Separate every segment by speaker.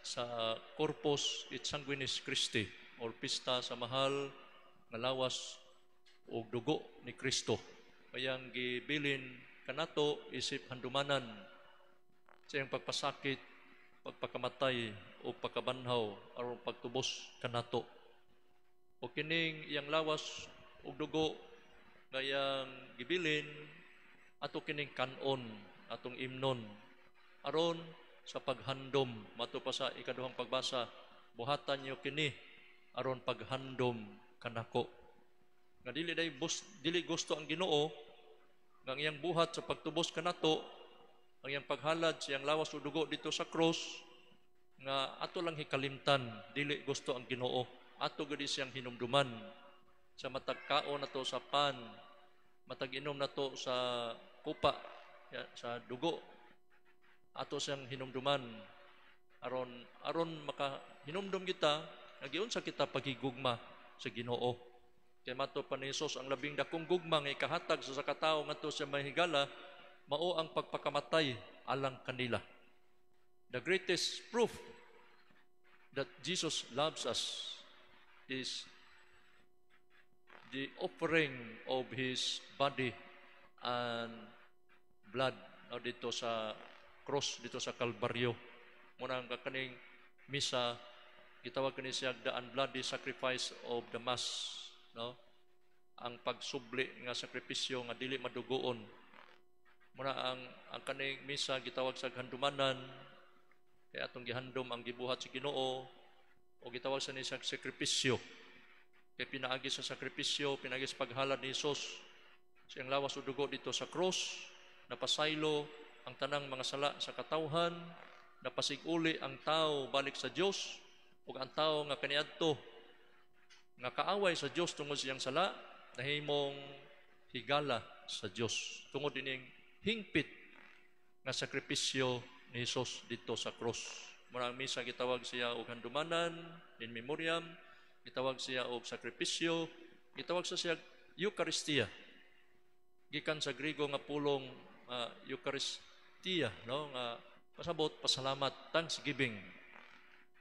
Speaker 1: Sa Corpus et Sanguinis Christi or pista sa mahal nga lawas ug dugo ni Kristo. Kayang gibilin kanato isip handumanan sa iyang pagpasakit, pagpakamatay o pagkabanhaw aron pagtubos kanato. O kining iyang lawas ug dugo nga iyang gibilin, ato kining kanon, atong imnon aron sa paghandom. Mato pa sa ikaduhang pagbasa, "Buhatan niyo kini aron paghandom kanako." Nga dili day bus, dili gusto ang Ginoo nga ang iyang buhat sa pagtubos kanato, ang iyang paghalad sa iyang lawas ug dugo dito sa cross, nga ato lang hikalimtan. Dili gusto ang Ginoo. Ato gud siyang hinumduman sa matag kaon nato sa pan, matag inom nato sa kupa ya, sa dugo, ato siyang hinumduman aron aron maka hinumdum kita nga giunsa kita paghigugma sa Ginoo. Kay mato pa ni Jesus, ang labing dakong gugma nga ikahatag sa katawo ngadto sa mahigala mao ang pagpakamatay alang kanila. The greatest proof that Jesus loves us is the offering of His body and blood, no, dito sa cross, dito sa Kalbaryo. Muna ang kaning misa gitawag kini siya the unbloody sacrifice of the Mass, no? Ang pagsubli nga sakripisyo nga dili madugoon. Muna ang kaning misa gitawag sa handumanan kay atong gihandom ang gibuhat sa Ginoo, o gitawag sa ni siya sakripisyo kay pinaagi sa sakripisyo, pinaagi sa paghalad ni Hesus sa iyang lawas ug dugo dito sa cross, napasaylo ang tanang mga sala sa katawhan, napasig-uli ang tao balik sa Dios, ug ang tao nga kaniadto nga kaaway sa Dios tungod sa iyang sala nahimong higala sa Dios tungod ining hingpit nga sakripisyo ni Hesus dito sa cross. Mura ang misa gitawag siya og handumanan, in memoriam, gitawag siya og sakripisyo, gitawag sa siya Eucharistia. Gikan sa Griego nga pulong Eucharistia, no, nga pasabot pasalamat, thanksgiving.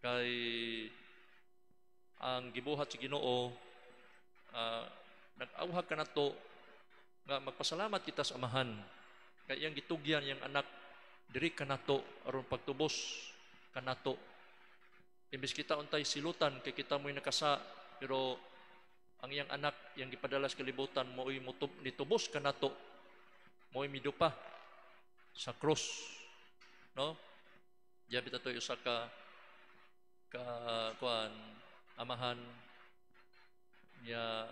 Speaker 1: Kay ang gibuhat sa Ginoo, nag-awhag kanato nga magpasalamat kita sa Amahan kay iyang gitugyan iyang anak diri kanato aron pagtubos kanato. Imbes kita untay silutan kay kita mo'y nakasa, pero ang iyang anak iyang gipadala sa kalibutan, mo'y nitubos kanato, mo'y midupa sa cross, no? Diya bitaw to'y usa ka kuan, amahan niya,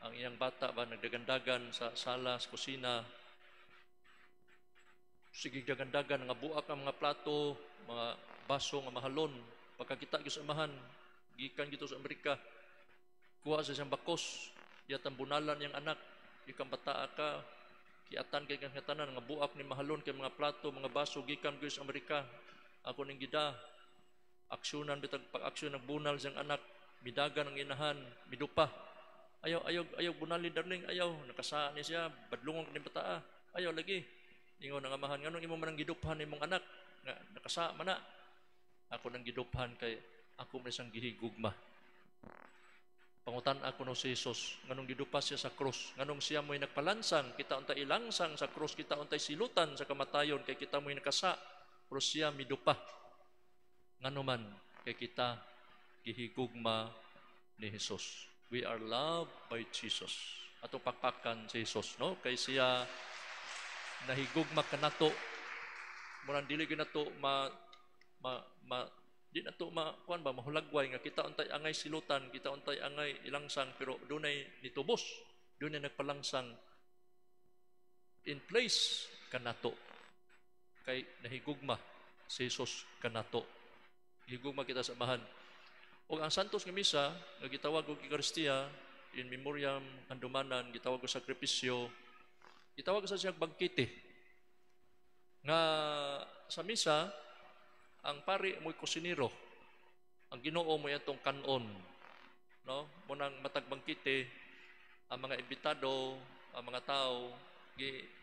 Speaker 1: ang iyang bata ba nagdagandagan sa sala, sa kusina. Sige dagandagan nga buak ang mga plato, mga baso nga mahalon. Pagkakita gyud sa amahan gikan gito sa Amerika, kuha sa siyang bakos, yatang bunalan iyang anak. "Ikang bataa ka, kiatan kay kang tanan nga buak ni mahalon kay mga plato, mga baso gikan gyud sa Amerika. Ako ning gida." Aksyonan bitag pag-aksyon, nagbunal siyang anak, midagan ang inahan, midupa. "Ayaw, ayaw, ayaw bunali, darling, ayaw." Nakasaan ni siya, badlungon ni bataa. "Ayaw lagi." Ingon ang amahan, "Nganong imo man ang giduphan imong anak nga nakasa man na?" "Ako nang giduphan kay ako man siyang gihigugma." Pangutan ako no si Jesus, nganong gidupa siya sa cross, nganong siya mo'y nagpalansang, kita untay ilangsang sa cross, kita untay silutan sa kamatayon, kay kita mo'y nakasa, pero siya midupa. Ngano man? Kay kita gihigugma ni Jesus. We are loved by Jesus. Atong pakpakan si Jesus, no? Kay siya nahigugma kanato. Murang dili gyud nato ma ma, ma di na to ma kuan ba, mahulagway nga kita untay angay silutan, kita untay angay ilangsang, pero dunay nitubos, dunay nagpalangsang in place kanato kay nahigugma si Jesus kanato. Higugma kita sa Amahan. Ug ang Santos nga Misa nga gitawag og Eucharistia, in memoriam, handumanan, gitawag og sakripisyo, gitawag sa siyang bangkete nga sa misa ang pari mo'y kusinero, ang Ginoo mo'y atong kanon, no? Munang matag bangkete, ang mga imbitado, ang mga tao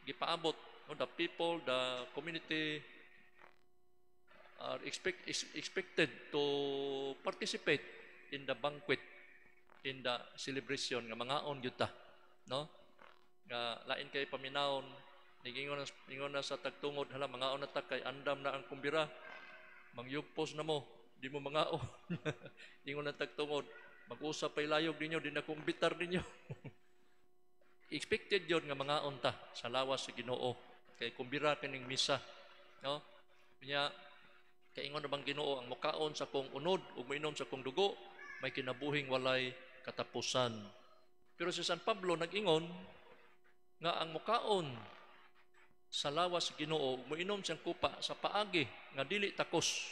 Speaker 1: gipaabot, no, the people, the community. are expected to participate in the banquet, in the celebration nga mangaon gyud ta, no? Nga lain kay paminawon, nigingon ingon na sa tagtungod, "Hala, mangaon na ta kay andam na ang kumbira." "Mangyugpos na mo, di mo mangaon." Ingon na tagtungod, "Mag-usap pa'y layog ninyo, di na kumbitar ninyo." Expected yon nga mangaon ta sa lawas sa Ginoo kay kumbira kining misa, no? Nya kaingon na bang Ginoo, "Ang mukaon sa kong unod ug moinom sa kong dugo may kinabuhing walay katapusan." Pero si San Pablo nag-ingon nga ang mukaon sa lawas sa Ginoo ug moinom siyang kupa sa paagi nga dili takos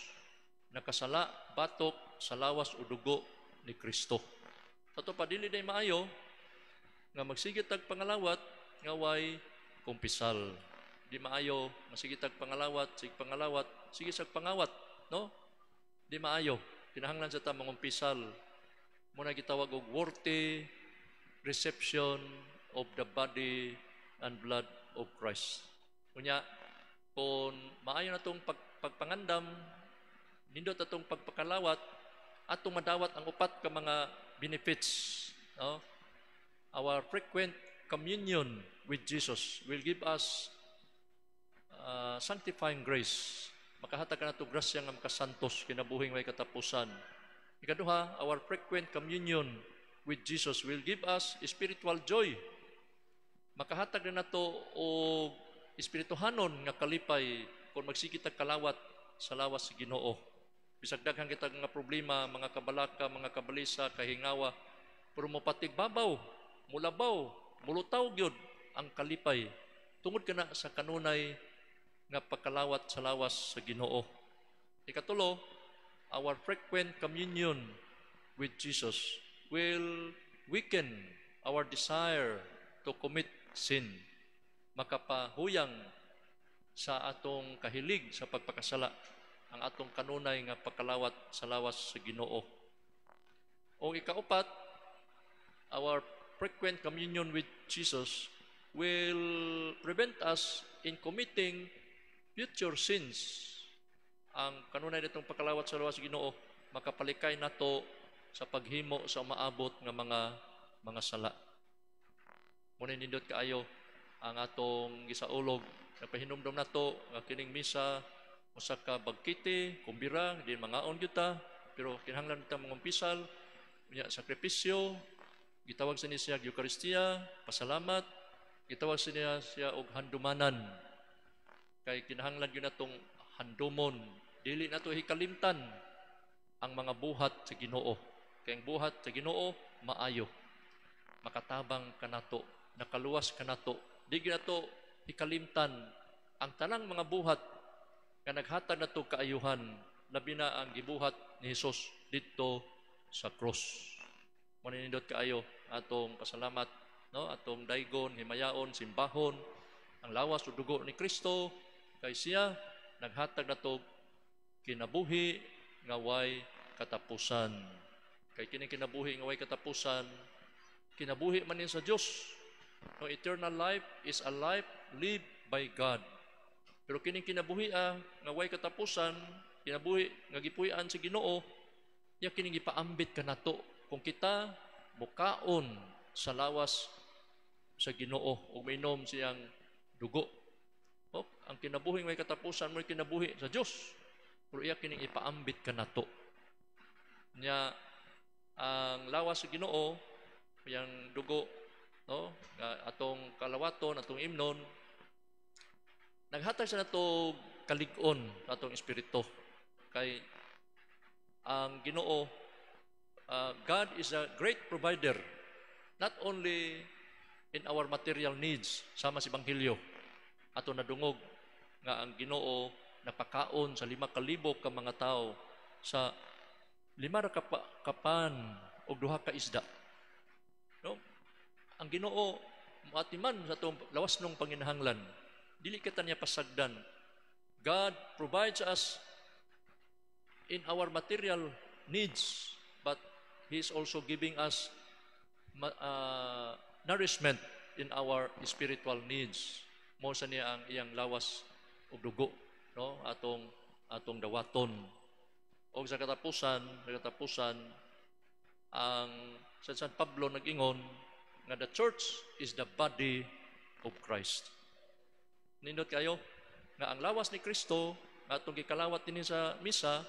Speaker 1: nakasala batok sa lawas o dugo ni Kristo. Ato pa, dili day maayo nga magsige tag pangalawat nga way kumpisal. Di maayo magsige tag pangalawat, sige pangalawat, sige sag pangawat, no? Di maayo. Kinahanglan sa ta mangumpisal. Muna gitawag og worthy reception of the body and blood of Christ. Unya, kung maayo na itong pagpangandam, nindot atong pagpakalawat, atong madawat ang upat ka mga benefits. No? Our frequent communion with Jesus will give us sanctifying grace. Makahatag ka nato grasya nga makasantos, kinabuhing may katapusan. Ikaduha, our frequent communion with Jesus will give us spiritual joy. Makahatag na nato og espirituhanon nga kalipay kung magsige tag kalawat sa lawas sa Ginoo. Bisag daghan kita nga problema, mga kabalaka, mga kabalisa, kahingawa, pero mopatigbabaw, mulabaw, mulutaw gyud ang kalipay tungod kana sa kanunay nga pagkalawat sa lawas sa Ginoo. Ikatulo, our frequent communion with Jesus will weaken our desire to commit sin. Makapahuyang sa atong kahilig sa pagpakasala ang atong kanunay nga pagkalawat sa lawas sa Ginoo. O ikaupat, our frequent communion with Jesus will prevent us in committing future sins. Ang kanunay nitong pagkalawat sa lawas sa Ginoo makapalikay nato sa paghimo sa umaabot nga mga sala. Muna nindot kaayo ang atong gisaulog. Napahinumdom nato nga kining misa usa ka bagkite, kumbira, di mangaon gyud ta, pero kinahanglan ta mangumpisal, unya sakripisyo, gitawag sa niya siya Eucharistia, pasalamat, gitawag sa niya siya og handumanan. Kay kinahanglan gyud natong handumon, dili nato hikalimtan ang mga buhat sa Ginoo. Kay ang buhat sa Ginoo maayo. Makatabang kanato, nakaluwas kanato. Di gyud nato hikalimtan ang tanang mga buhat nga naghatag nato kaayuhan, labi na ang gibuhat ni Hesus didto sa cross. Maninindot kaayo atong pasalamat, no? Atong daygon, himayaon, simbahon ang lawas ug dugo ni Kristo kay siya naghatag nato kinabuhi nga way katapusan. Kay kini kinabuhi nga way katapusan, kinabuhi man ni sa Dios. No, eternal life is a life lived by God. Pero kining kinabuhi nga way katapusan, kinabuhi nga gipuy-an sa Ginoo, iya kining gipaambit kanato kung kita mukaon sa lawas sa Ginoo ug minom siyang dugo. Oh, ang kinabuhi may katapusan mo kinabuhi sa Dios. Pero iya kining ipaambit kanato. Nya ang lawas sa Ginoo, yang dugo, no, nga atong kalawaton, atong imnon, naghatag sa nato kalig-on atong espiritu. Kay ang Ginoo, God is a great provider not only in our material needs, sama sa ebanghelyo ato nadungog nga ang Ginoo napakaon sa 5,000 ka mga tawo sa 5 ra ka kapan og duha ka isda, no? Ang Ginoo moatiman sa atong lawas nung panginahanglan, dili kita niya pasagdan. God provides us in our material needs, but He is also giving us nourishment in our spiritual needs. Mo sa niya ang iyang lawas ug dugo, no? Atong atong dawaton. O sa katapusan, ang sa San Pablo nag-ingon nga the church is the body of Christ. Nindot kayo nga ang lawas ni Kristo nga atong gikalawat dinhi sa misa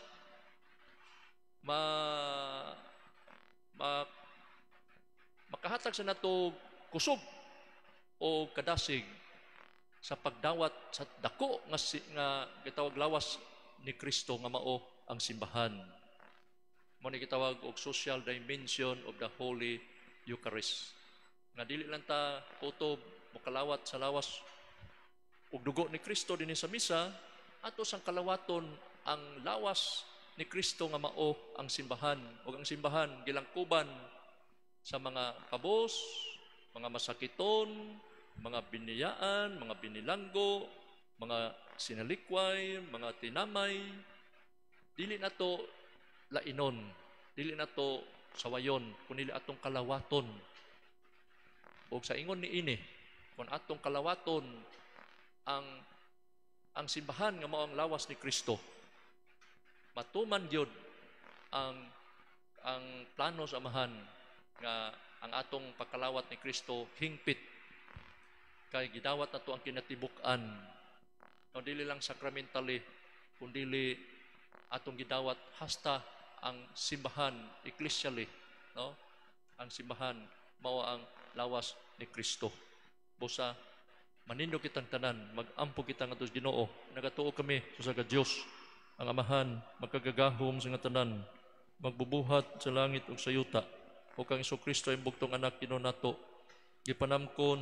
Speaker 1: ma, ma makahatag sa nato kusog o kadasig sa pagdawat sa dako nga nga gitawag lawas ni Kristo nga mao ang simbahan. Mao ni gitawag og social dimension of the Holy Eucharist. Nga dili lang ta kutob mokalawat sa lawas ug dugo ni Kristo dinhi sa misa, ato sang kalawaton ang lawas ni Kristo nga mao ang simbahan, ug ang simbahan gilangkuban sa mga kabos, mga masakiton, mga biniyaan, mga binilanggo, mga sinalikway, mga tinamay. Dili nato lainon, dili nato sawayon, kundi atong kalawaton. Ug sa ingon ni ini, kung atong kalawaton ang simbahan nga mao ang lawas ni Kristo, matuman gyud ang plano sa Amahan nga ang atong pagkalawat ni Kristo hingpit kay gidawat nato ang kinatibuk-an, no, dili lang sacramentally kundili atong gidawat hasta ang simbahan ecclesially, no, ang simbahan mao ang lawas ni Kristo. Busa manindog kitang tanan, magampo kita ngadto sa Ginoo. Nagatuo kami sa usa ka Dios, ang Amahan makagagahom sa nga tanan, magbubuhat sa langit ug sa yuta, ug kang Kristo ang bugtong anak Ginoo nato, gipanamkon